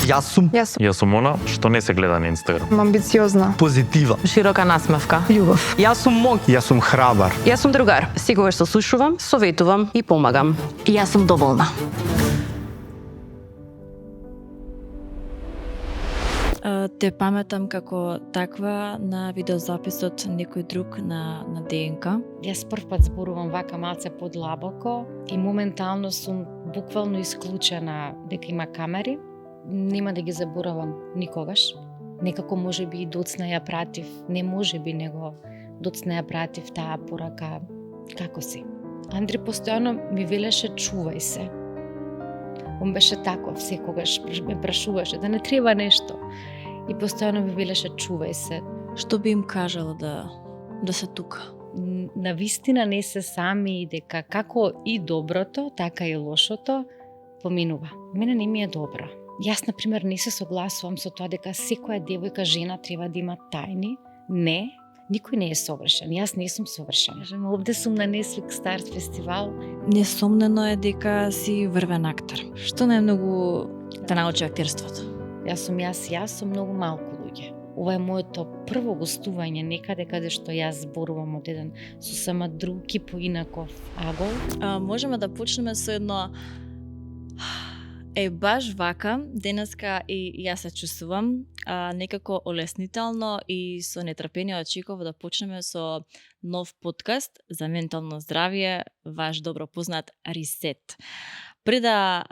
Јас сум Јас сум она што не се гледа на Инстаграм. Амбициозна. позитивен. Широка насмевка. Љубов. Јас сум мог. Јас сум храбар. Јас сум другар. Секогаш се слушувам, советувам и помагам. Јас сум доволна. Те паметам како таква на видеозаписот некој друг на ДНК. Јас прв пат зборувам вака малце подлабоко и моментално сум буквално исклучена дека има камери. Нема да ги заборавам никогаш. Некако можеби и доцна ја пратив, не можеби, него доцна ја пратив таа порака како си. Андри постојано ми велеше чувај се. Он беше таков, секогаш ме прашуваше да не треба нешто. И постојано ми велеше чувај се. Што би им кажала да се тука? Навистина не се сами и дека како и доброто, така и лошото поминува. Мене не ми е добро. Јас, например, не се согласувам со тоа дека секоја девојка, жена треба да има тајни. Не, никој не е совршен. Јас не сум совршен. Овде сум на Netflix Stars фестивал. Несомнено е дека си врвен актер. Што најмногу те научи актерството? Јас сум многу малку луѓе. Ова е моето прво гостување некаде каде што јас зборувам од еден сосема друг и поинаков агол. Можеме да почнеме со едно баш вака, денеска и јас се чувствувам некако олеснително и со нетрпение очекував да почнеме со нов подкаст за ментално здравје, ваш добро познат Ресет. Пред да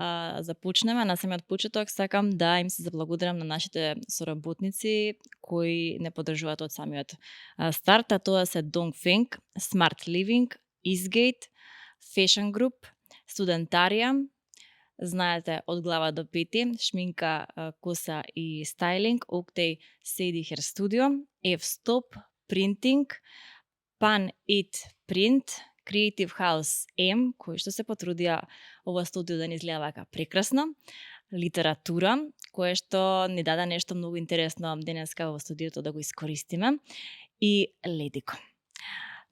започнеме, на самиот почеток сакам да им се заблагодарам на нашите соработници кои не поддржуваат од самиот старт, а тоа се Dongfeng, Smart Living, Eastgate, Fashion Group, Studentaria, знаете од глава до пети, шминка, коса и стайлинг, Oaktay Sadie Hair Studio, F-Stop, Printing, Pan It Print, Creative House M, кои што се потрудија ова студио да ни изгледа вака прекрасно, Литература, кое што ни даде нешто многу интересно денеска во студиото да го искористиме, и Ледико.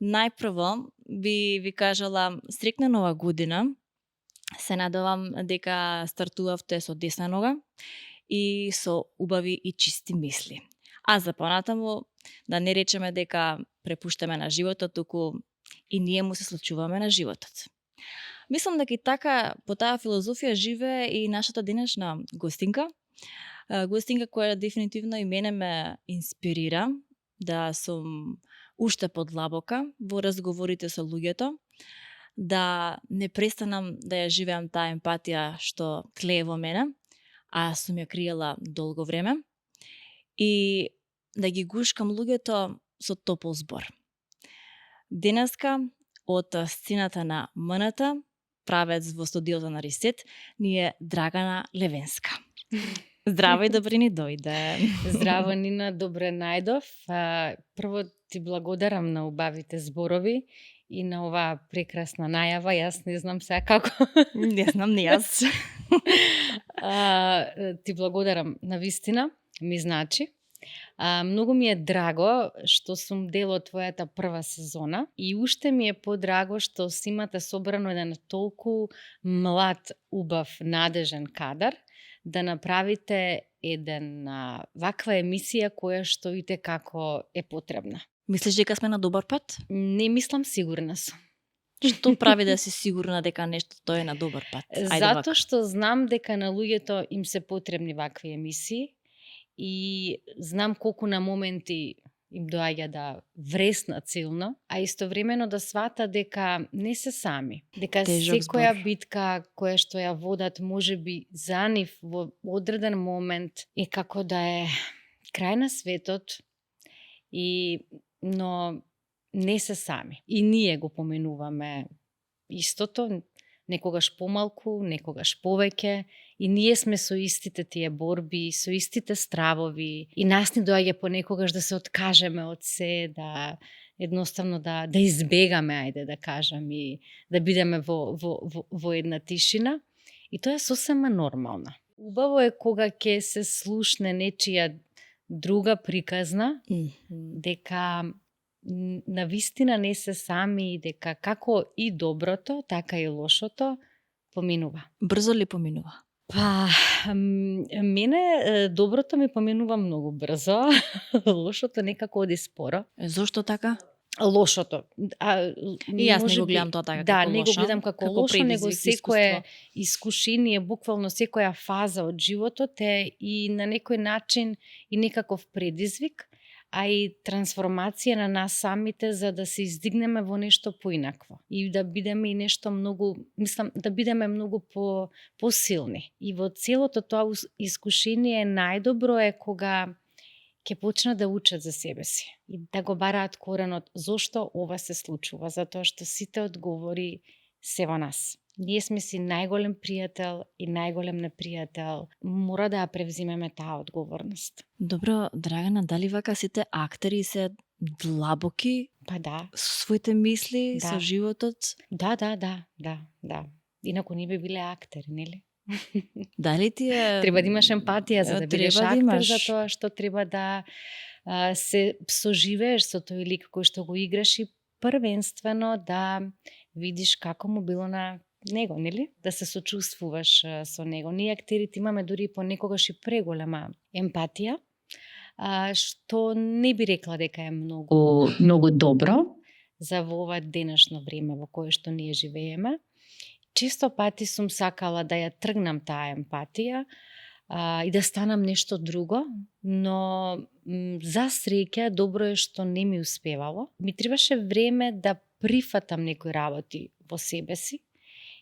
Најпрво би ви кажала среќна нова година. Се надевам дека стартувавте со десна нога и со убави и чисти мисли. А за понатаму да не речеме дека препуштаме на животот, туку и ние му се случуваме на животот. Мислам дека и така по таа филозофија живее и нашата денешна гостинка. Гостинка која дефинитивно и мене ме инспирира да сум уште подлабока во разговорите со луѓето, да не престанам да ја живеам таа емпатија што тлее во мене, а сум ја криела долго време, и да ги гушкам луѓето со топол збор. Денеска, од сцената на МНТ, правец во студиото на Ресет, ни е Драгана Левенска. Здраво и добре ни дојде. Здраво, Нина, добре најдов. Прво ти благодарам на убавите зборови и на оваа прекрасна најава. Јас не знам сега како. Не знам, не јас. Ти благодарам, навистина, ми значи. Многу ми е драго што сум дел од твојата прва сезона и уште ми е подраго што си имате собрано еден толку млад, убав, надежен кадар да направите ваква емисија која што и како е потребна. Мислиш дека сме на добар пат? Не мислам, сигурна сум. Што прави да си сигурна дека нешто тоа е на добар пат? Затоа што знам дека на луѓето им се потребни вакви емисии и знам колку на моменти им доаѓа да вреснат силно, а истовремено да свата дека не се сами. Дека секоја битка која што ја водат можеби за нив во одреден момент е како да е крај на светот, но не се сами. И ние го поменуваме истото, некогаш помалку, некогаш повеќе, и ние сме со истите тие борби, со истите стравови, и нас ни доаѓа понекогаш да се откажеме од се, да едноставно да избегаме, ајде да кажам, и да бидеме во една тишина, и тоа е сосема нормално. Убаво е кога ќе се слушне нечија друга приказна, дека навистина не се сами и дека како и доброто, така и лошото поминува. Брзо ли поминува? Па, мене доброто ми поминува многу брзо, лошото некако оди споро. Зошто така? Лошото. И јас не може го би- гледам тоа така да, како не го лошо, гледам како лошо, него секое искушение, буквално секоја фаза од животот е и на некој начин и некаков предизвик, а и трансформација на нас самите за да се издигнеме во нешто поинакво и да бидеме и нешто многу, мислам, да бидеме многу посилни. И во целото тоа искушение најдобро е кога ќе почнат да учат за себе си и да го бараат коренот зошто ова се случува, затоа што сите одговори се во нас. Ние сме си најголем пријател и најголем непријател. Мора да ја превзимеме таа одговорност. Добро, Драгана, дали вака сите актери се длабоки Па да. со своите мисли, Да. со животот? Да. Инаку не би биле актери, нели? Дали ти е... Треба да имаш емпатија за да бидеш Треба да актер, имаш. затоа што треба да се соживееш со тој лик кој што го играш и првенствено да видиш како му било на него, нели? Да се сочувствуваш со него. Ние актерите имаме дури понекогаш и преголема емпатија, што не би рекла дека е многу добро за во ова денешно време во кое што ние живееме. Често пати сум сакала да ја тргнам таа емпатија и да станам нешто друго, но за среќа добро е што не ми успевало. Ми требаше време да прифатам некои работи во себе си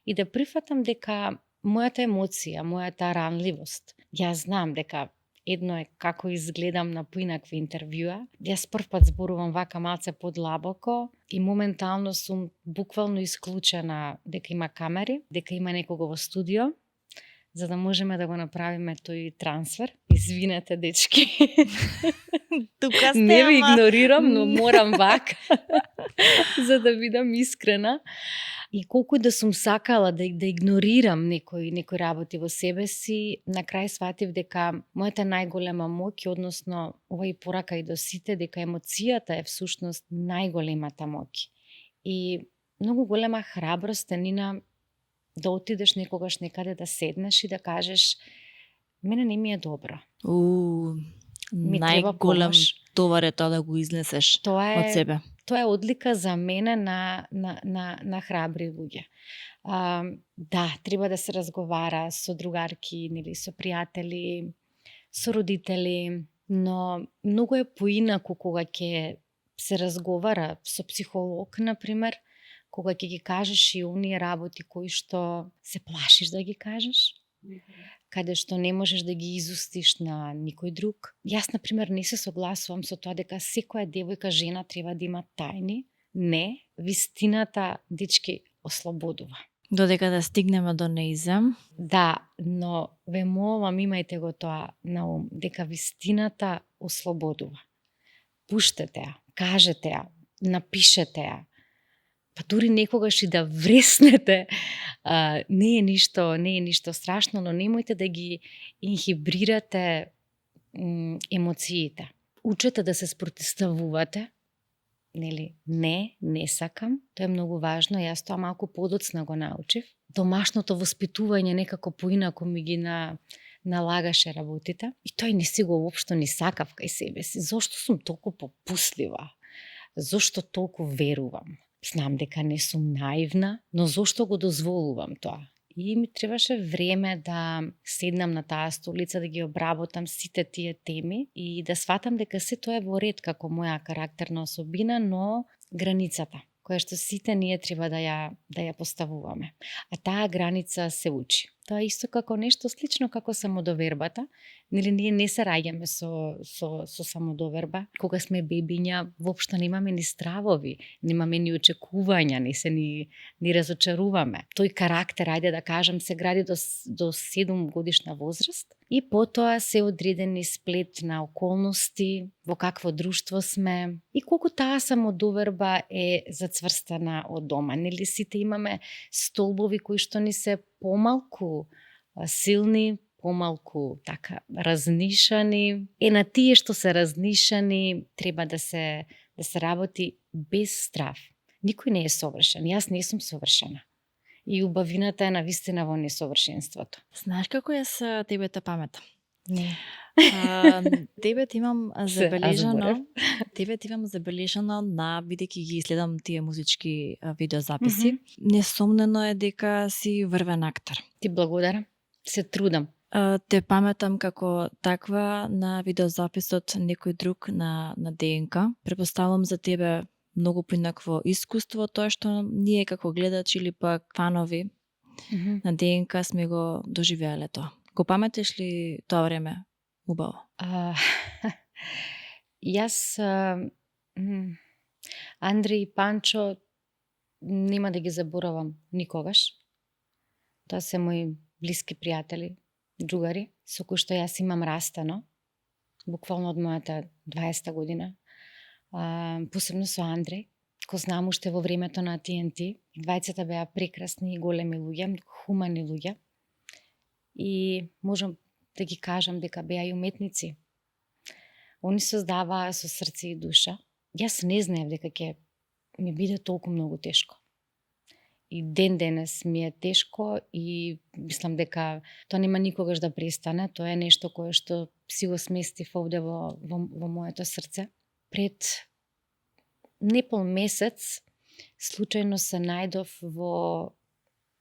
и да прифатам дека мојата емоција, мојата ранливост, јас знам дека едно е како изгледам на поинакви интервјуа. Јас првпат зборувам вака малце подлабоко и моментално сум буквално исклучена дека има камери, дека има некого во студио, за да можеме да го направиме тој трансфер. Извинете, дечки. Тука сте, Не ви ама... игнорирам, но морам вака за да бидам искрена. И колку и да сум сакала да игнорирам некои работи во себе си, на крај сватив дека мојата најголема моќ, односно ова и порака и до сите, дека емоцијата е всушност најголемата моќ. И многу голема храброст е, Нина, да отидеш некогаш некаде да седнеш и да кажеш мене не ми е добро. Ми треба Најголем помош. товар е тоа да го изнесеш Тоа од е себе. Тоа е одлика за мене на храбри луѓе. Да, треба да се разговара со другарки, нели, со пријатели, со родители, но многу е поинаку кога ќе се разговара со психолог, например, кога ќе ги кажеш и оние работи кои што се плашиш да ги кажеш, каде што не можеш да ги изустиш на никој друг. Јас, например, не се согласувам со тоа дека секоја девојка, жена треба да има тајни. Не, вистината, дечки, ослободува. Додека да стигнеме до неизем. Да, но ве молам, имајте го тоа на ум, дека вистината ослободува. Пуштете ја, кажете ја, напишете ја, па дури некогаш и да вреснете, не е ништо страшно, но немојте да ги инхибрирате емоциите. Учете да се спротивставувате, нели, не сакам, тоа е многу важно, јас тоа малку подоцна го научив. Домашното воспитување некако поинаку ми ги налагаше работите и тој не си го воопшто ни сакав кај себе си. Зошто сум толку попуслива? Зошто толку верувам? Знам дека не сум наивна, но зошто го дозволувам тоа? И ми требаше време да седнам на таа столица, да ги обработам сите тие теми и да сватам дека се тоа е во ред како моја карактерна особина, но границата, која што сите ние треба да ја поставуваме. А таа граница се учи. Тоа е исто како нешто слично како самодовербата. Нели ние не се раѓаме со самодоверба. Кога сме бебиња, воопшто немаме ни стравови, немаме ни очекувања, не се ни разочаруваме. Тој карактер, ајде да кажам, се гради до 7 годишна возраст и потоа се одредени сплет на околности, во какво друштво сме и колку таа самодоверба е зацврстана од дома. Нели сите имаме столбови кои што ни се помалку силни, помалку така разнишани. На тие што се разнишани треба да се работи без страв. Никој не е совршен. Јас не сум совршена. И убавината е навистина во несовршенството. Знаеш како е с тебе памет? Не. Тебе ти имам Се, а забележано, заборев. тебе ти имам забележано на бидејќи ги следам тие музички видеозаписи. Несомнено е дека си врвен актер. Ти благодарам. Се трудам. Те паметам како таква на видеозаписот некој друг на ДНК. Препоставам за тебе многу поинакво искуство, тоа што ние како гледачи или пак фанови на ДНК сме го доживеале тоа. Го паметиш ли тоа време убаво? Јас Андреј и Панчо нема да ги заборавам никогаш. Тоа се мои блиски пријатели, другари, со кои што јас имам растано, буквално од мојата 20-та година. Посебно со Андреј, кој знам уште во времето на TNT. Двајцата беа прекрасни и големи луѓе, хумани луѓе. И можам да ги кажам дека беа и уметници. Они создаваа со срце и душа. Јас не знаев дека ќе ми биде толку многу тешко. И ден денес ми е тешко и мислам дека тоа нема никогаш да престане. Тоа е нешто кое што си го сместив овде во моето срце. Пред непол месец случајно се најдов во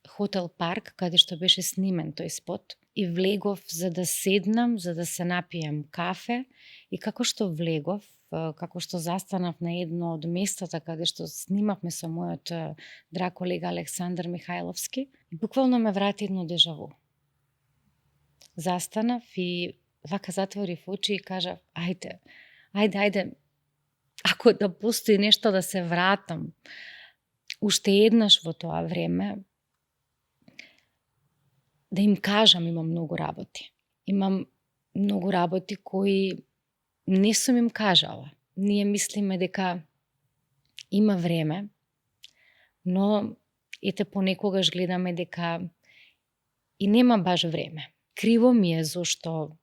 Хотел Парк, каде што беше снимен тој спот. И влегов за да седнам, за да се напијам кафе. И како што влегов, како што застанав на едно од местата каде што снимавме со мојот драг колега Александар Михајловски, буквално ме врати едно дежаву. Застанав и вака затворив очи и кажав, ајде, ако да постои нешто да се вратам уште еднаш во тоа време, да им кажам, имам многу работи. Имам многу работи кои не сум им кажала. Ние мислиме дека има време, но ете понекогаш гледаме дека и нема баш време. Криво ми е зошто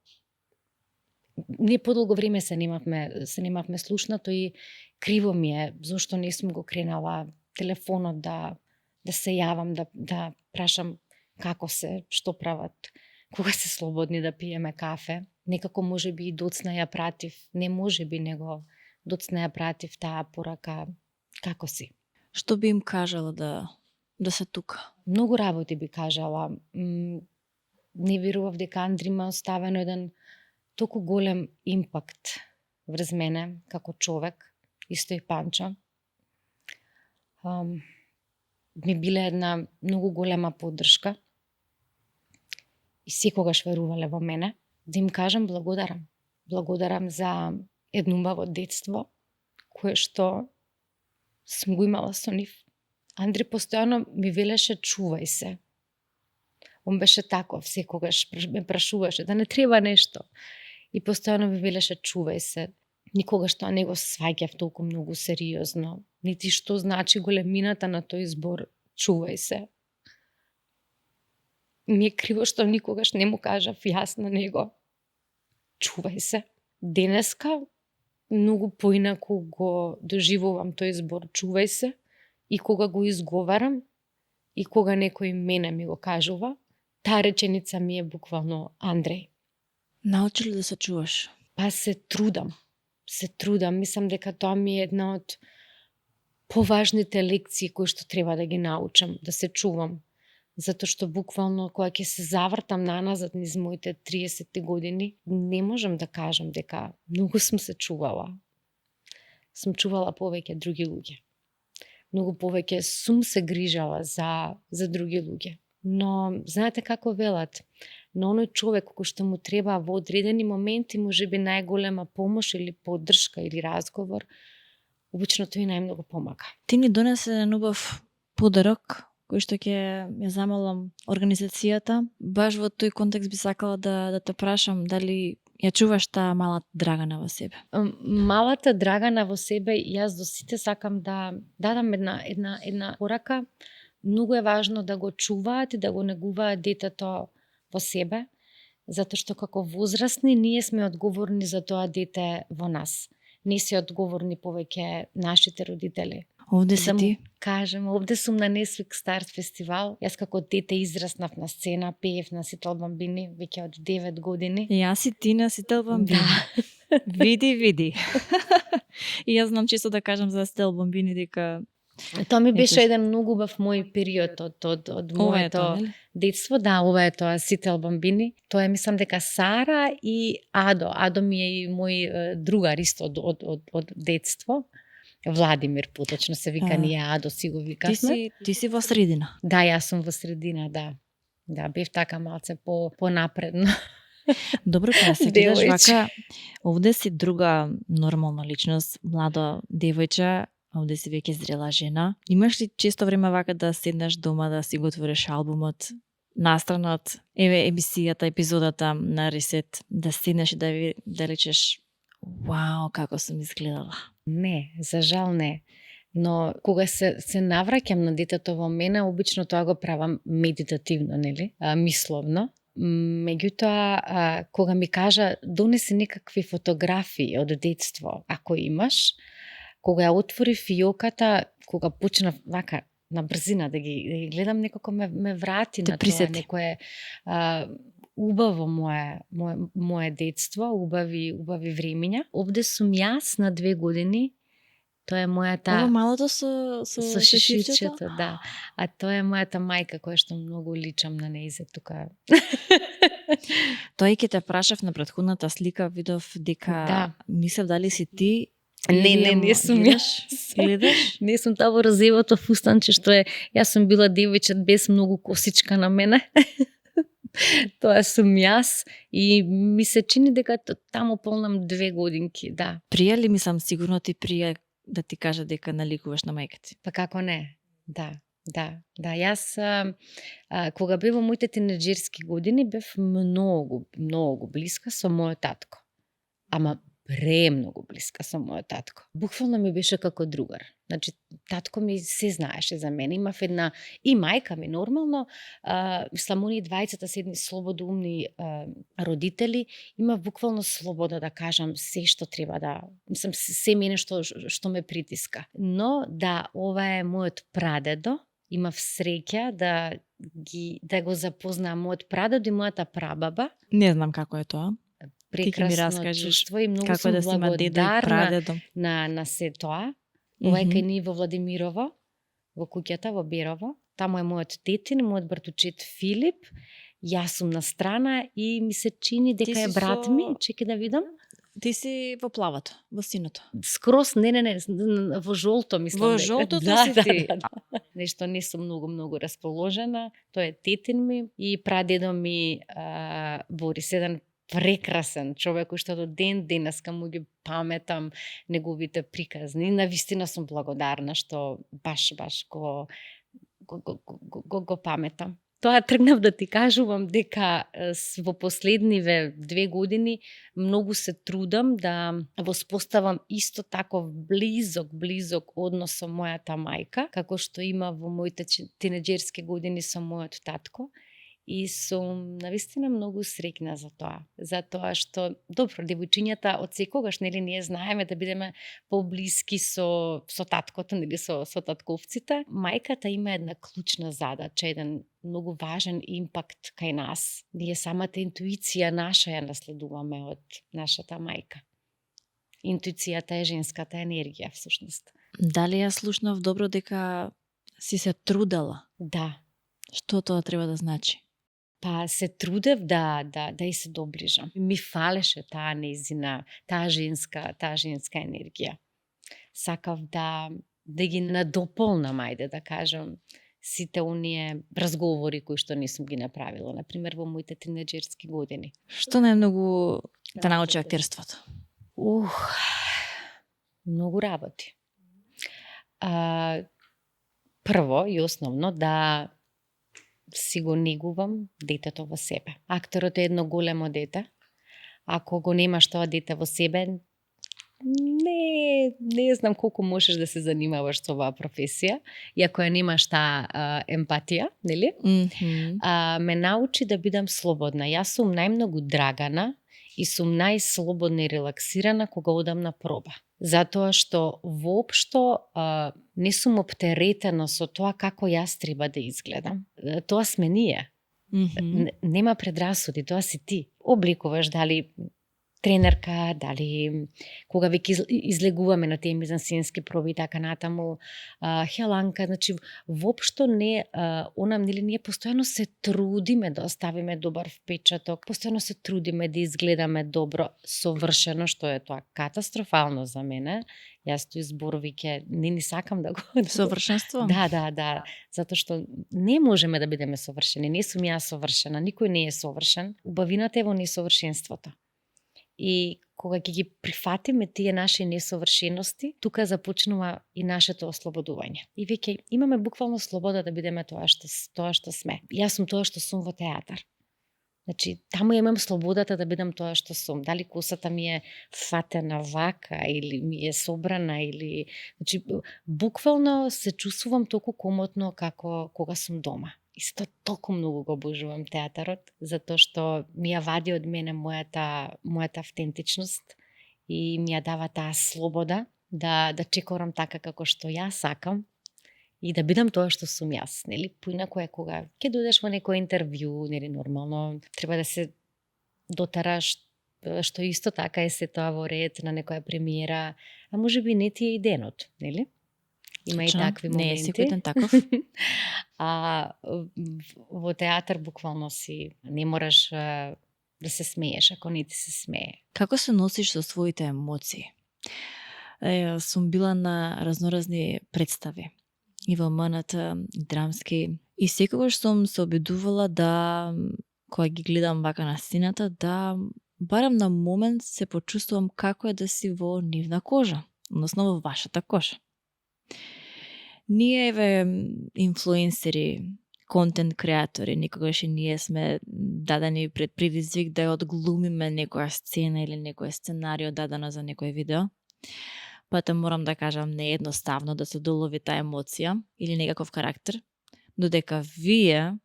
ние подолго време се немавме слушнато и криво ми е зошто не сум го кренала телефонот да се јавам, да прашам како се, што прават, кога се слободни да пиеме кафе. Некако можеби и доцна ја пратив, не можеби, него доцна ја пратив таа порака, како си. Што би им кажала да се тука? Многу работи би кажала. Не верував дека Андри има оставено еден толку голем импакт врз мене како човек, исто и Панчо. Ми биле една многу голема поддршка и секогаш верувале во мене. Да им кажам благодарам. Благодарам за едно убаво детство кое што сум го имала со нив. Андри постојано ми велеше чувај се. Он беше таков, секогаш ме прашуваше да не треба нешто. И постојано ми велеше чувај се. Никогаш тоа не го сваќав толку многу сериозно. Нити што значи големината на тој збор чувај се. Ми е криво што никогаш не му кажав јас на него. Чувај се. Денеска многу поинаку го доживувам тој збор чувај се и кога го изговарам и кога некој мене ми го кажува, таа реченица ми е буквално Андреј. Научи ли да се чуваш? Па се трудам. Мислам дека тоа ми е една од поважните лекции кои што треба да ги научам, да се чувам. Затоа што буквално кога ќе се завртам наназад низ моите 30 години, не можам да кажам дека многу сум се чувала. Сум чувала повеќе други луѓе. Многу повеќе сум се грижала за други луѓе. Но знаете како велат, на оној човек кој што му треба во одредени моменти можеби најголема помош или поддршка или разговор, обично тој најмногу помага. Ти ни донесе еден убав подарок кој што ќе ја замолам организацијата. Баш во тој контекст би сакала да те прашам дали ја чуваш таа малата Драгана во себе. Малата Драгана во себе, јас до сите сакам да дадам една порака. Многу е важно да го чуваат и да го негуваат детето во себе, затоа што како возрастни ние сме одговорни за тоа дете во нас. Не се одговорни повеќе нашите родители. Овде Да си му ти. кажем, овде сум на Несвик Старт фестивал. Јас како дете израснав на сцена, пеев на Сител Бамбини веќе од 9 години. Јас и ти на Сител Бамбини. Да. Види. И јас знам често да кажам за Сител Бамбини дека Тоа ми беше Ето. еден многу убав мој период од ова е моето тоа, нели? детство. Да, ова е тоа Сител Бамбини. Тоа е, мислам дека Сара и Адо. Адо ми е и мој другар исто од детство. Владимир поточно се вика, А. ние Адо си го викавме. Ти си во средина. Да, јас сум во средина, да. Да, бев така малце понапредно. Добро, кога се гледаш Девојче. вака, овде си друга нормална личност, младо девојче, овде си веќе зрела жена. Имаш ли често време вака да седнеш дома, да си го отвориш албумот, настрана од емисијата, епизодата на Ресет, да седнеш и да речеш вау, како сум изгледала. Не, за жал не. Но кога се навраќам на детето во мене, обично тоа го правам медитативно, нели? Мисловно. Меѓутоа, кога ми кажа донеси некакви фотографии од детство, ако имаш, кога ја отвори фиоката, кога почнав вака на брзина да ги гледам, некако ме врати Те на тоа, присети. некое убаво мое детство, убави времиња. Овде сум јас на 2 години. Тоа е мојата Ова малото со шиширчето, да. А тоа е мојата мајка која што многу личам на нејзе тука. Тоа и ке те прашав на претходната слика, видов дека Да. мислев дали си ти. Не сум гледаш, јас. Гледаш? Не сум таа во розевото фустанче што е, јас сум била девојче без многу косичка на мене. Тоа сум јас и ми се чини дека таму полнам 2 годинки, да. Прија ли, мислам, сигурно ти прија да ти кажа дека наликуваш на мајка ти? Па како не? Да. Јас кога бев во моите тинеџерски години бев многу блиска со мојот татко. Ама премногу блиска со мојот татко. Буквално ми беше како другар. Значи, татко ми се знаеше за мене. Имав една и мајка ми нормално, мислам, они двајцата се едни слободоумни родители, имав буквално слобода да кажам се што треба да, мислам, се мене што ме притиска. Но да, ова е мојот прадедо, имав среќа да го запознам мојот прадедо и мојата прабаба. Не знам како е тоа. Ти ќе ми Прекрасно раскажеш чувство и многу како сум е да си има дедо и благодарна прадедо. на се тоа. Ова е Мгм. кај ни во Владимирово, во куќата во Берово. Таму е мојот тетин, мојот братучет Филип. Јас сум на страна и ми се чини дека е си брат со- ми. Чекај да видам. Ти си во плавото, во синото. Скрос, не, во жолто мислам. Во дека. жолтото да, си ти. Да. Нешто не сум многу расположена. Тој е тетин ми и прадедо ми Борис, еден прекрасен човек кој што до ден денеска му ги паметам неговите приказни. Навистина сум благодарна што баш го паметам. Тоа тргнав да ти кажувам дека во последниве 2 години многу се трудам да воспоставам исто таков близок однос со мојата мајка, како што има во моите тинеџерски години со мојот татко. И сум навистина многу среќна за тоа. Затоа што, добро, девојчињата од секогаш, нели, ние знаеме да бидеме поблиски со таткото, нели, со татковците. Мајката има една клучна задача, еден многу важен импакт кај нас. Ние самата интуиција наша ја наследуваме од нашата мајка. Интуицијата е женската енергија, всушност. Дали ја слушнав добро дека си се трудела? Да. Што тоа треба да значи? Па се трудев да и се доближам. Ми фалеше таа нејзина, таа женска енергија. Сакав да ги надополнам, ајде да кажам, сите оние разговори кои што не сум ги направила, например во моите тинеџерски години. Што најмногу те научи актерството? Многу работи. Прво и основно да си го негувам детето во себе. Акторот е едно големо дете. Ако го немаш тоа дете во себе, не знам колку можеш да се занимаваш со оваа професија, и ако ја немаш таа емпатија, нели? Ме научи да бидам слободна. Јас сум најмногу драгана и сум најслободна и релаксирана кога одам на проба. Затоа што воопшто не сум оптеретена со тоа како јас треба да изгледам. Тоа сме ние. Нема предрасуди, тоа си ти. Обликуваш дали тренерка, дали кога веќе излегуваме на тие мизансценски проби и така натаму, хеланка, значи воопшто не, нели ние постојано се трудиме да оставиме добар впечаток, постојано се трудиме да изгледаме добро, совршено, што е тоа катастрофално за мене. Јас тој збор веќе не сакам да го... Совршенство? Да, затоа што не можеме да бидеме совршени, не сум јас совршена, никој не е совршен. Убавината е во несовршенството. И кога ќе ги прифатиме тие наши несовршености, тука започнува и нашето ослободување. И веќе имаме буквално слобода да бидеме тоа што сме. Јас сум тоа што сум во театар. Значи, таму имам слободата да бидам тоа што сум. Дали косата ми е фатена вака или ми е собрана или... Значи, буквално се чувствувам толку комотно како кога сум дома. Исто толку многу го обожувам театарот, затоа што ми ја вади од мене мојата автентичност и ми ја дава таа слобода да чекорам така како што јас сакам и да бидам тоа што сум јас, нели? Поинаку е кога ќе дојдеш во некој интервју, нели, нормално треба да се дотараш, што исто така е се тоа во ред на некоја премиера, а можеби не ти е и денот, нели? Има Точно, и такви моменти. Не е секој ден таков. Во театар буквално си не мораш да се смееш ако не ти се смее. Како се носиш со своите емоции? Сум била на разноразни представи и во МНТ, и драмски. И секогаш сум се обидувала да, кога ги гледам вака на сцената, да барам на момент се почувствувам како е да си во нивна кожа, односно во вашата кожа. Ние, инфлуенсери, контент креатори, никогаш и ние сме дадени пред предизвик да ја одглумиме некоја сцена или некој сценарио дадено за некој видео. Пата морам да кажам, не е едноставно да се долови таа емоција или некаков карактер, додека вие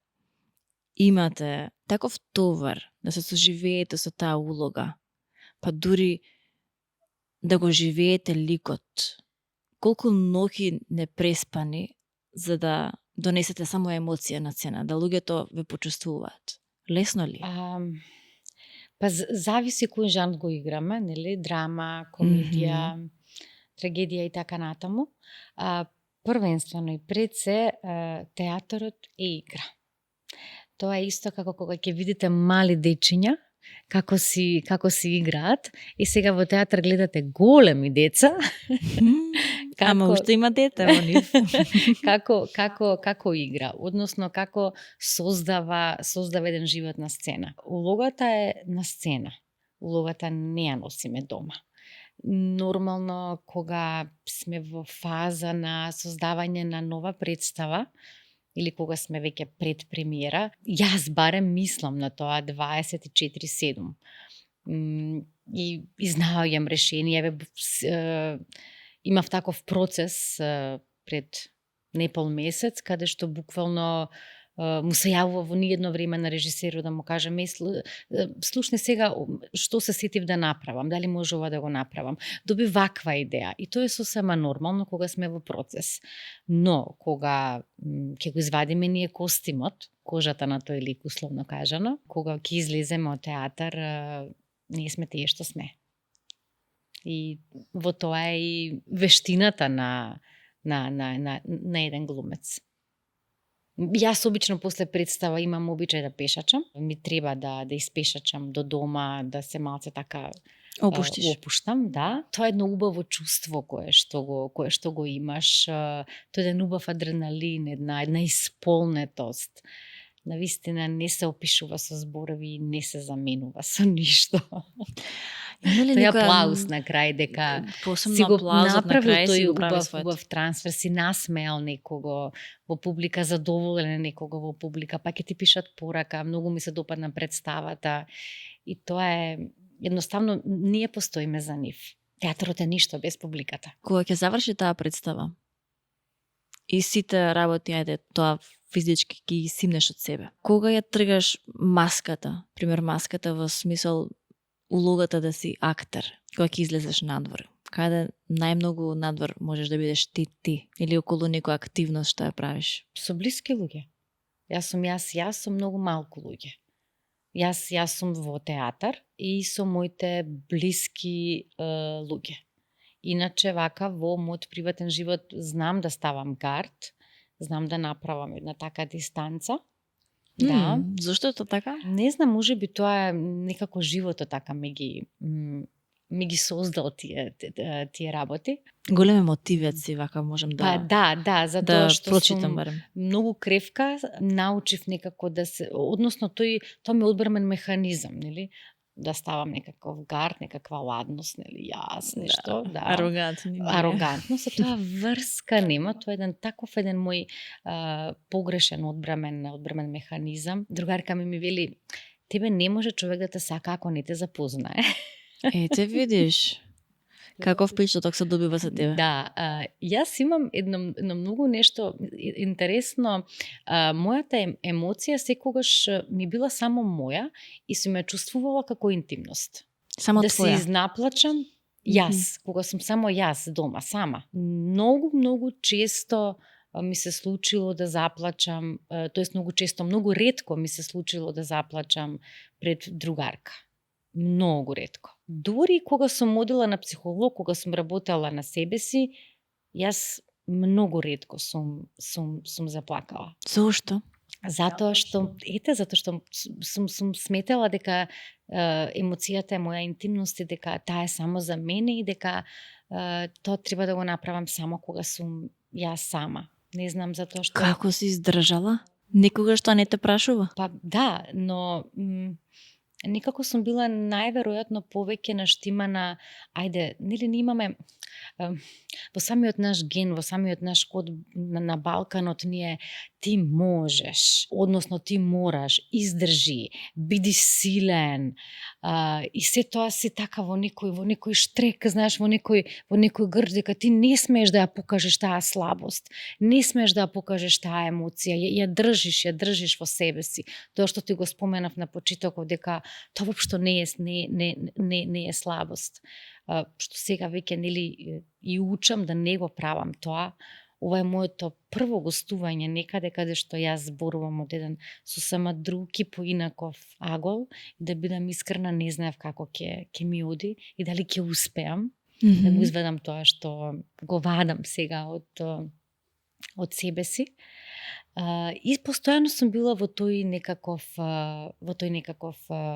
имате таков товар да се соживеете со таа улога, па дури да го живеете ликот. Колку ноќи не преспани за да донесете само емоција на сцена, да луѓето ве почувствуваат? Лесно ли? Зависи кој жанр го играме, нели? Драма, комедија, трагедија и така натаму. Првенствено и пред се, театарот е игра. Тоа е исто како кога ќе видите мали дечиња, како си играат, и сега во театар гледате големи деца. Ама уште има дете во нив. како игра, односно како создава еден живот на сцена. Улогата е на сцена. Улогата не ја носиме дома. Нормално, кога сме во фаза на создавање на нова представа, или кога сме веќе пред премиера, јас барем мислам на тоа 24/7. И изнаоѓам решение. Имав таков процес пред непол месец, каде што буквално му се јавува во ниедно време на режисерот да му кажам, слушни сега што се сетив да направам, дали може ова да го направам. Доби ваква идеја и тоа е сосема нормално кога сме во процес. Но кога ќе го извадиме ние костимот, кожата на тој лик условно кажано, кога ќе излеземе од театар, ние сме тие што сме. И во тоа е и вештината на еден глумец. Јас обично после представа имам обичај да пешачам. Ми треба да испешачам до дома, да се малце така опуштам, да. Тоа е едно убаво чувство кое што го имаш. Тоа е еден убав адреналин, една исполнетост. Навистина не се опишува со зборови, не се заменува со ништо. Тој аплауз на крај, дека си го направил тој убав трансфер, си насмеал некого во публика, задоволен некого во публика, па ќе ти пишат порака, многу ми се допадна представата. И тоа е, едноставно, ние постоиме за нив. Театарот е ништо без публиката. Кога ќе заврши таа представа и сите работи, тоа физички ги симнеш од себе. Кога ја тргаш маската, пример маската во смисол улогата да си актер, кога ќе излезеш надвор, Каде најмногу надвор можеш да бидеш ти или околу некоја активност што ја правиш? Со блиски луѓе. Јас сум многу малку луѓе. Јас сум во театар и со моите блиски луѓе. Иначе вака во мојот приватен живот знам да ставам гард, знам да направам една така дистанца. Да. Зошто е тоа така? Не знам, можеби тоа е некако животот така ми ги создал тие работи. Голем емотивец си, вака можем да... Да, затоа да што прочитам сум барем. многу кревка, научив некако да се, односно тоа ми е одбрамен механизам, нели? Да ставам некаков гард, некаква ладност, нели, јас, нешто, да. Арогантно, со тоа врска нема, тоа е еден мој погрешен одбрамен механизам. Другарка ми вели, тебе не може човек да те сака ако не те запознае. Ете видиш. Каков впечаток се добива за тебе? Да, јас имам едно многу нешто интересно. Мојата емоција секогаш ми била само моја и сум ја чувствувала како интимност. Само да твоја? се изнаплачам јас, кога сум само јас дома, сама. Многу често ми се случило да заплачам, тоест многу ретко ми се случило да заплачам пред другарка. Многу ретко. Дури кога сум одила на психолог, кога сум работела на себе си, јас многу ретко сум заплакала. Зошто? Затоа што сум сметала дека емоцијата е моја интимност и дека таа е само за мене и дека тоа треба да го направам само кога сум јас сама. Не знам затоа што... Како си издржала? Никогаш тоа не те прашува? Па да, но некако сум била најверојатно повеќе наштимана, ајде, нели не имаме во самиот наш ген, во самиот наш код на Балканот ние ти можеш, односно ти мораш, издржи, биди силен, и се тоа си така во некој штрек, знаеш, во некој грч, дека ти не смееш да ја покажеш таа слабост, не смееш да ја покажеш таа емоција, ја држиш во себе си. Тоа што ти го споменав на почетокот, дека тоа воопшто не е слабост. Што сега веќе нели и учам да не го правам тоа. Ова е моето прво гостување некаде каде што јас зборувам од еден сосема друг и поинаков агол, и да бидам искрена, не знаев како ќе ми оди и дали ќе успеам да го изведам тоа што го вадам сега од себе си. И постојано сум била во тој некаков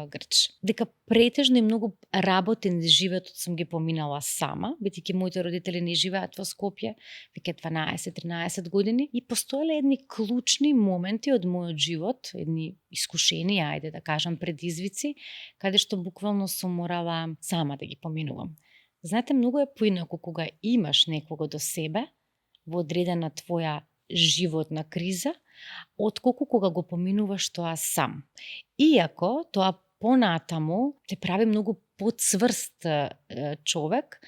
грч. Дека претежно и многу работен животот сум ги поминала сама, бидејќи моите родители не живеат во Скопје веќе 12-13 години, и постоеле едни клучни моменти од мојот живот, едни искушенија, ајде да кажам, предизвици, каде што буквално сум морала сама да ги поминувам. Знаете, многу е поинаку кога имаш некого до себе во одредена твоја животна криза, отколку кога го поминуваш тоа сам. Иако тоа понатаму те прави многу подцврст човек,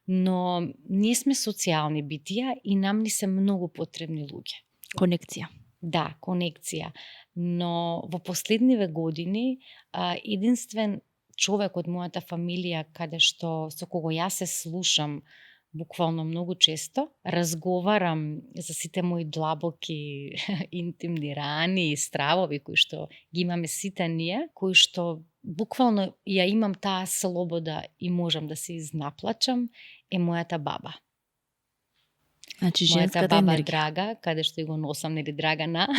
но ние сме социјални битија и нам ни се многу потребни луѓе. Конекција. Да, конекција. Но во последниве години единствен човек од мојата фамилија каде што со кого јас се слушам буквално многу често, разговарам за сите мои длабоки интимни рани и стравови кои што ги имаме сите ние, кои што буквално ја имам таа слобода и можам да се изнаплачам, е мојата баба. Значи мојата женската баба енергија. Драга, каде што го носам, нели, Драгана.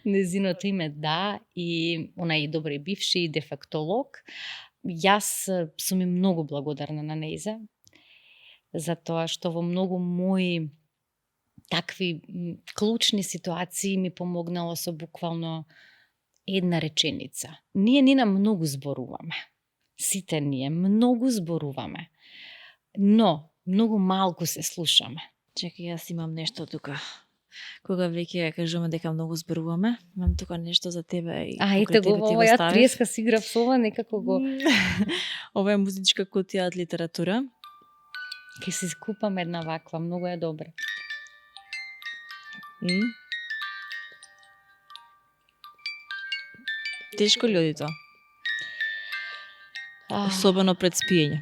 Незиното име да, и она и добре бивши и дефектолог. Јас сум и многу благодарна на нејза, затоа што во многу мои такви клучни ситуации ми помогнало со буквално една реченица. Ние Нина многу зборуваме. Сите ние многу зборуваме. Но многу малку се слушаме. Чекај, јас имам нешто тука. Кога веќе кажуваме дека многу зборуваме, имам тука нешто за тебе и ете го, ова ја треска си играв со ова, некако го... Ова е музичка кутија од литература. Ке си скупам една ваква, многу е добра. Тешко ли оди тоа? Особено пред спиење.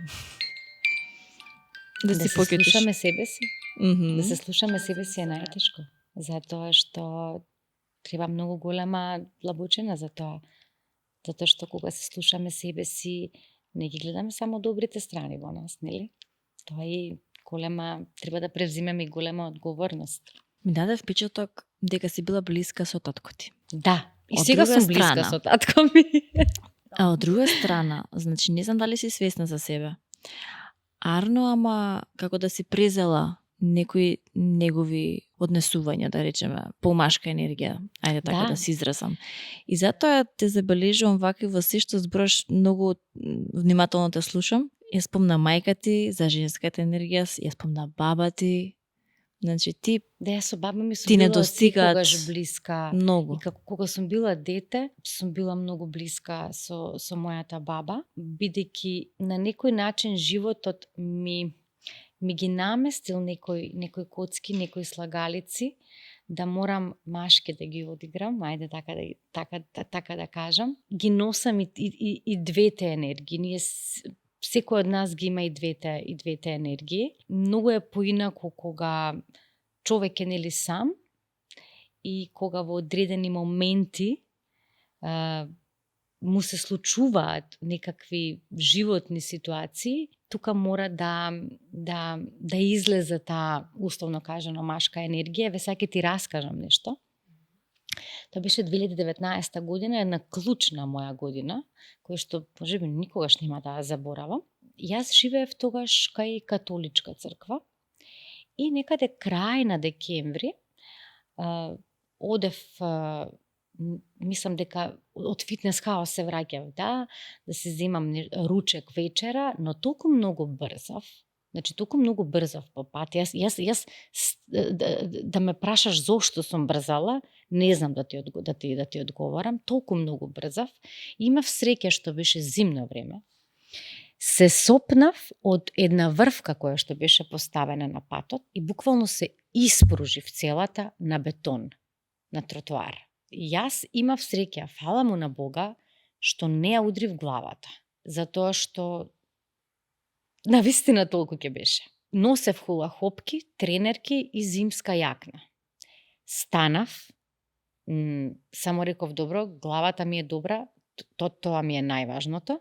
Да си се покетиш. слушаме себе си. Мгм. Да се слушаме себе си е најтешко. Затоа што треба многу голема длабочина за тоа. Затоа што кога се слушаме себе си, не ги гледаме само добрите страни во нас, нели? Тоа е голема, треба да превзимеме и голема одговорност. Ми даде впечаток дека си била блиска со татко ти. Да, и Од сега друга сум блиска страна. со татко ми. А од друга страна, значи не знам дали си свесна за себе. Арно, ама како да си презела некои негови однесувања, да речеме, помашка енергија, ајде така Да. да се изразам. И затоа те забележувам ваки во се што збораш, многу внимателно те слушам. Ја спомна мајка ти за женската енергија, ја спомна баба ти. Значи ти Да, јас со баба ми сум Ти не била достигаат секогаш блиска. многу. И како кога сум била дете, сум била многу блиска со мојата баба, бидејќи на некој начин животот ми ги наместил некои коцки, некои слагалици, да морам машки да ги одиграм, ајде така да кажам. Ги носам и двете енергии. Ние секој од нас ги има и двете енергии. Многу е поинаку кога човек е нели сам и кога во одредени моменти му се случуваат некакви животни ситуации, тука мора да излезе таа, условно кажано, машка енергија. Ве сега ќе ти раскажам нешто. Тоа беше 2019 година, една клучна моја година, која што можеби никогаш нема да ја заборавам. Јас живеев тогаш кај католичка црква и некаде крај на декември одев, мислам дека од фитнес хаус се враќав, да се земам ручек вечера, но толку многу брзав. Значи, толку многу брзав по пат. Јас да ме прашаш зошто сум брзала, не знам да ти одговорам. Толку многу брзав. Имав среќа што беше зимно време. Се сопнав од една врвка која што беше поставена на патот и буквално се испружив целата на бетон, на тротоар. Јас имав среќа, фала му на Бога, што не ја удрив главата, затоа што навистина толку ќе беше. Носев хула-хопки, тренерки и зимска јакна. Станав, само реков добро, главата ми е добра, тоа ми е најважното.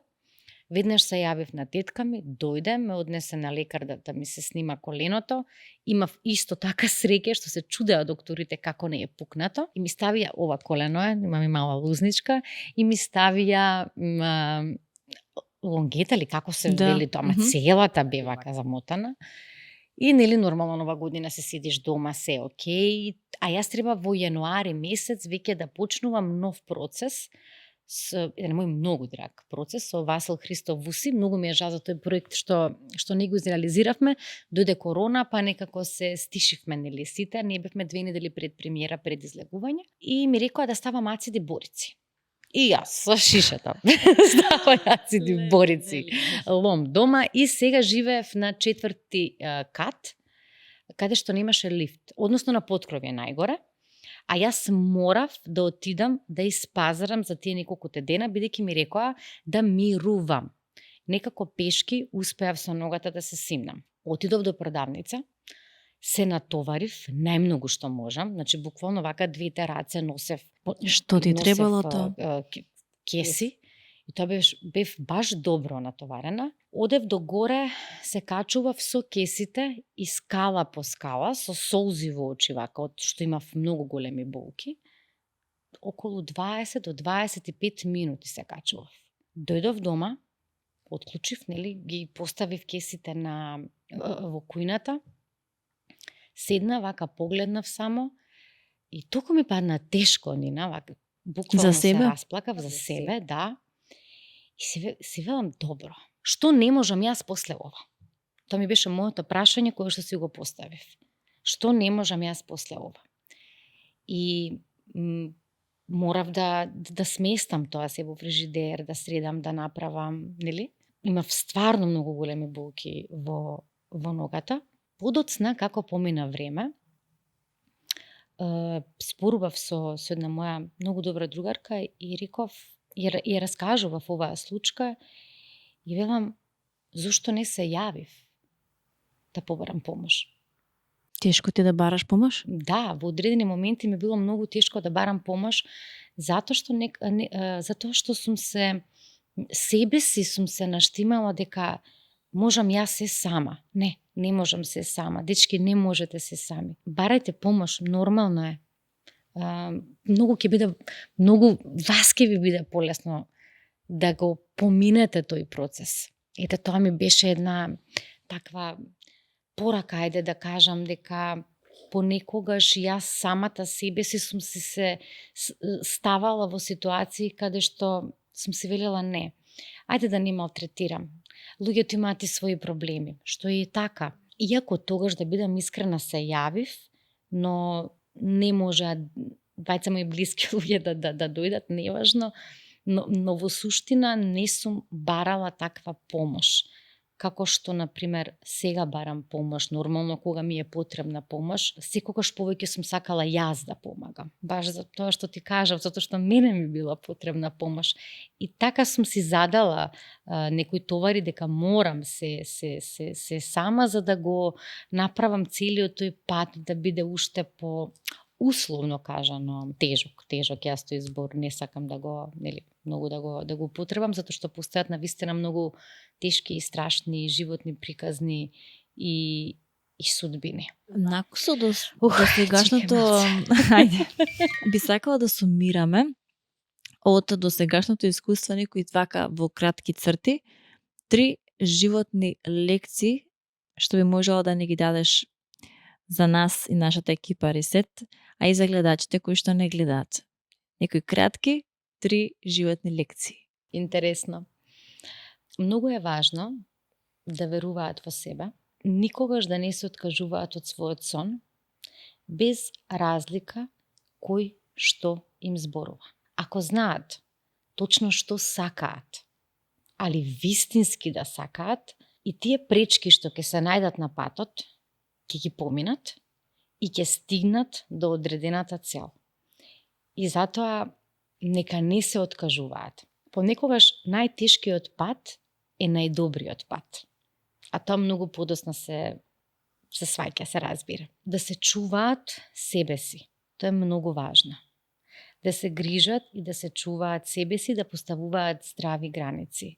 Веднаш се јавив на тетка ми, дојде, ме однесе на лекар да ми се снима коленото. Имав исто така среќа што се чудеа докторите како не е пукнато. И ми ставија, ова колено е, имам и мала лузничка, и ми ставија лонгета или како се вели тоа, целата бе вака замотана. И нели нормално нова година се седиш дома, се окей. А јас треба во јануари месец веќе да почнувам нов процес, еден мој многу драг процес со Васил Христов Вуси. Многу ми е жал за тој проект што не го изреализиравме. Дојде корона, па некако се стишивме, нели сите. Ние бевме 2 недели пред премиера, пред излегување. И ми рекоа да ставам ациди борици. И јас со шишата ставам ациди борици. Лом дома и сега живеев на 4-ти кат, каде што немаше лифт. Односно на поткровје најгоре. А јас морав да отидам да испазарам за тие неколкуте дена, бидејќи ми рекоа да мирувам. Некако пешки успеав со ногата да се симнам. Отидов до продавница, се натоварив најмногу што можам, значи буквално вака двете раце носев. Што ти требало тоа? Кеси. И тоа бев баш добро натоварена. Одев до горе, се качував со кесите и скала по скала, со солзи во очи, вака, од што имав многу големи болки. Околу 20 до 25 минути се качував. Дојдов дома, отклучив, нели, ги поставив кесите во кујната, седна, вака, погледнав само и толку ми падна тешко, Нина, вака, буквално за себе? се расплакав за себе, да. И си велам, добро, што не можам јас после ова? Тоа ми беше моето прашање кое што си го поставив. Што не можам јас после ова? И морав да сместам тоа се во фрижидер, да средам, да направам, нели? Имав стварно многу големи болки во ногата. Подоцна, како помина време, спорував со една моја многу добра другарка и реков, ја раскажував оваа случка и велам, зошто не се јавив да побарам помош. Тешко ти е да бараш помош? Да, во одредени моменти ми било многу тешко да барам помош, затоа што сум себе си сум се наштимала дека можам јас се сама. Не можам се сама. Дечки, не можете се сами. Барајте помош, нормално е. Многу вас ќе ви биде полесно да го поминете тој процес. Ете, тоа ми беше една таква порака, ајде да кажам, дека понекогаш јас самата себе си сум се ставала во ситуации каде што сум си велела не. Ајде да не малтретирам. Луѓето имаат и своји проблеми, што е и така. Иако тогаш, да бидам искрена, се јавив, но не можеа двајца мои блиски луѓе да дојдат, неважно, но во суштина не сум барала таква помош. Како што, например, сега барам помош, нормално кога ми е потребна помош, секогаш повеќе сум сакала јас да помагам. Баш за тоа што ти кажав, затоа што мене ми била потребна помош. И така сум си задала некои товари дека морам се сама за да го направам целиот тој пат да биде уште по условно кажано тежок јас тој збор не сакам да го многу да го употребам, затоа што постојат навистина многу тешки и страшни животни приказни и судбини. Накусо до сегашното, ајде, би сакала да сумираме од досегашното искуство некои вака во кратки црти 3 животни лекции што би можела да ни ги дадеш за нас и нашата екипа Ресет, а и за гледачите кои што не гледаат. Некои кратки 3 животни лекции. Интересно. Многу е важно да веруваат во себе, никогаш да не се откажуваат од својот сон, без разлика кој што им зборува. Ако знаат точно што сакаат, али вистински да сакаат, и тие пречки што ќе се најдат на патот, ќе ги поминат и ќе стигнат до одредената цел. И затоа нека не се откажуваат. Понекогаш најтешкиот пат е најдобриот пат. А тоа многу подоцна се сваќа, се разбира. Да се чуваат себе си. Тоа е многу важно. Да се грижат и да се чуваат себе си, да поставуваат здрави граници.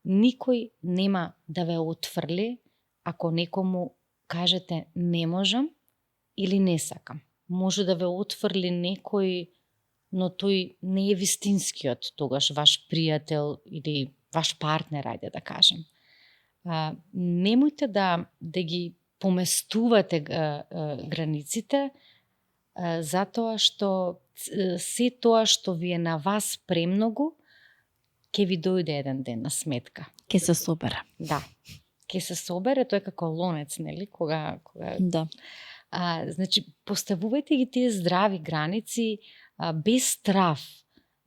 Никој нема да ве отфрли ако некому кажете не можам или не сакам. Може да ве отфрли некој, но тој не е вистинскиот тогаш ваш пријател или ваш партнер, ајде да кажем. Немојте да ги поместувате границите, затоа што се тоа што ви е на вас премногу, ќе ви дојде еден ден на сметка. Ке се собере. Да. Ке се собере, тоа е како лонец, нели? Кога Да. Значи, поставувајте ги тие здрави граници без страв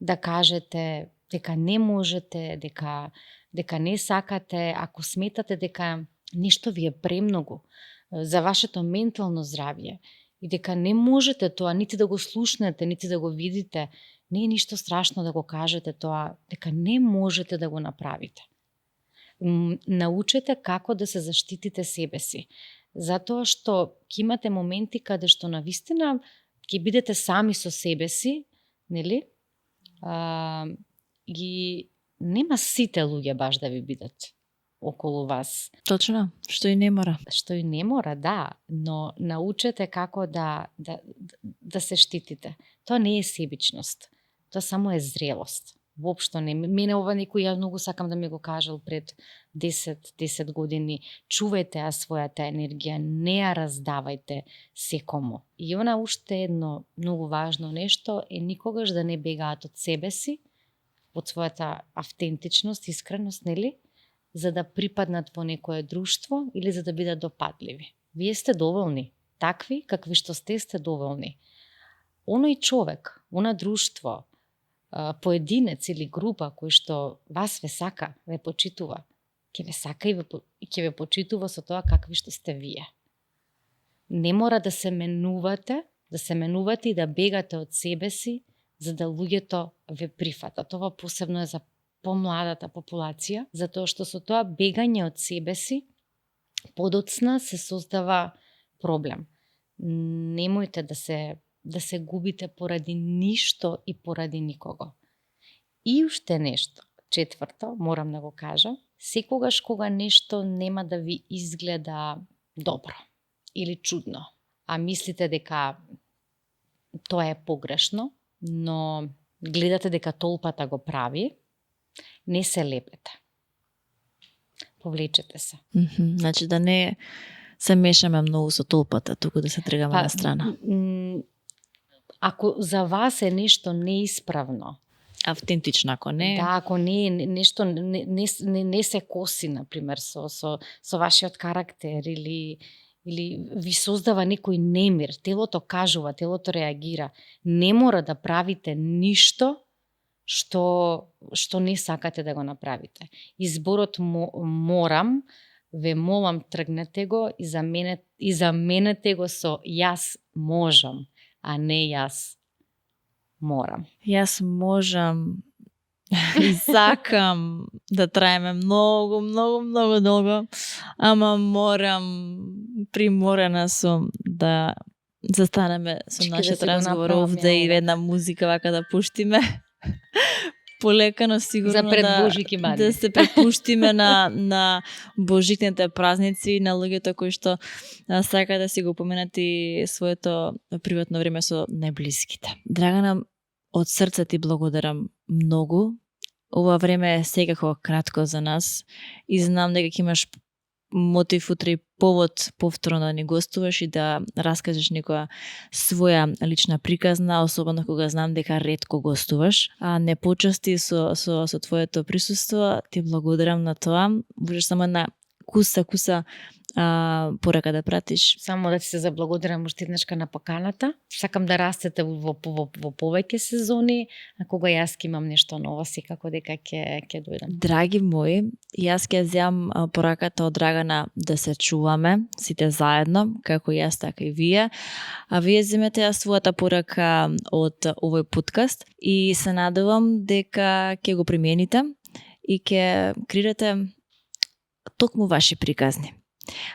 да кажете дека не можете, дека не сакате, ако сметате дека нешто ви е премногу за вашето ментално здравје и дека не можете тоа нити да го слушнете, нити да го видите, не е ништо страшно да го кажете тоа, дека не можете да го направите. Научете како да се заштитите себе си. Затоа што ќе имате моменти каде што навистина ќе бидете сами со себе си, нели? И нема сите луѓе баш да ви бидат околу вас. Точно, што и не мора. Што и не мора, да, но научете како да се штитите. Тоа не е себичност. Тоа само е зрелост. Воопшто не. Мене ова некој ја многу сакам да ми го кажал пред 10 години. Чувајте ја својата енергија, не ја раздавајте секому. И она уште едно многу важно нешто е никогаш да не бегаат од себе си, од својата автентичност, искреност, нели? За да припаднат во некое друштво или за да бидат допадливи. Вие сте доволни. Такви какви што сте доволни. Оној човек, она друштво, поединец или група кој што вас ве сака, ве почитува, ќе ве сака и ќе ве почитува со тоа какви што сте вие. Не мора да се менувате и да бегате од себе си за да луѓето ве прифатат. Ова посебно е за помладата популација, затоа што со тоа бегање од себе си подоцна се создава проблем. Немојте да се губите поради ништо и поради никого. И уште нешто, четврто, морам да го кажа, секогаш кога нешто нема да ви изгледа добро или чудно, а мислите дека тоа е погрешно, но гледате дека толпата го прави, не се лепете. Повлечете се. Значи да не се мешаме многу со толпата, туку да се тргаме на страна. Ако за вас е нешто неисправно, Автентично, ако не... да, ако не нешто не се коси, например, со вашиот карактер или ви создава некој немир, телото кажува, телото реагира, не мора да правите ништо што не сакате да го направите. Изборот морам, ве молам, тргнете го и заменете го со јас можам, а не јас морам. Јас можам и сакам да траеме многу, многу, многу долго, ама морам, приморена сум да застанеме со Чекай нашиот да си го разговор направам овде ја и една музика вака да пуштиме. Полекано сигурно За пред Божики бади. да се препуштиме на божитните празници, на луѓето кои што сака да си го поменат и своето приватно време со најблиските. Драгана, од срце ти благодарам многу. Ова време е секако кратко за нас и знам дека ќе имаш мотив утре и повод повторно да ни гостуваш и да раскажеш некоја своја лична приказна, особено кога знам дека ретко гостуваш. А не почасти со твоето присуство, ти благодарам на тоа. Можеш само една куса порака да пратиш. Само да ти се заблагодарам уште еднашка на поканата. Сакам да растете во повеќе сезони, а кога јас ќе имам нешто ново, секако дека ќе дојдам. Драги мои, јас ќе земам пораката од Драгана да се чуваме сите заедно, како јас така и вие. А вие земете ја својата порака од овој подкаст и се надевам дека ќе го примените и ќе креирате токму ваши приказни.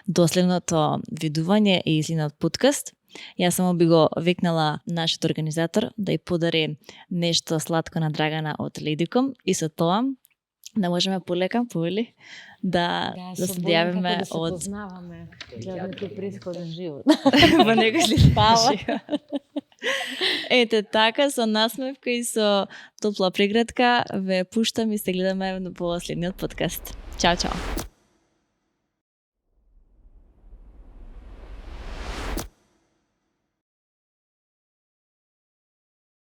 До следното видување и излинат подкаст, јас само би го векнала нашиот организатор да ја подари нешто сладко на Драгана од Ледиком и со тоа да можеме полека, повели, да се јавиме од... Да се познаваме, да некој пресходен живот. Во некој следен живот. Ете така, со насмевка и со топла преградка ве пуштам и се гледаме во следниот подкаст. Чао, чао!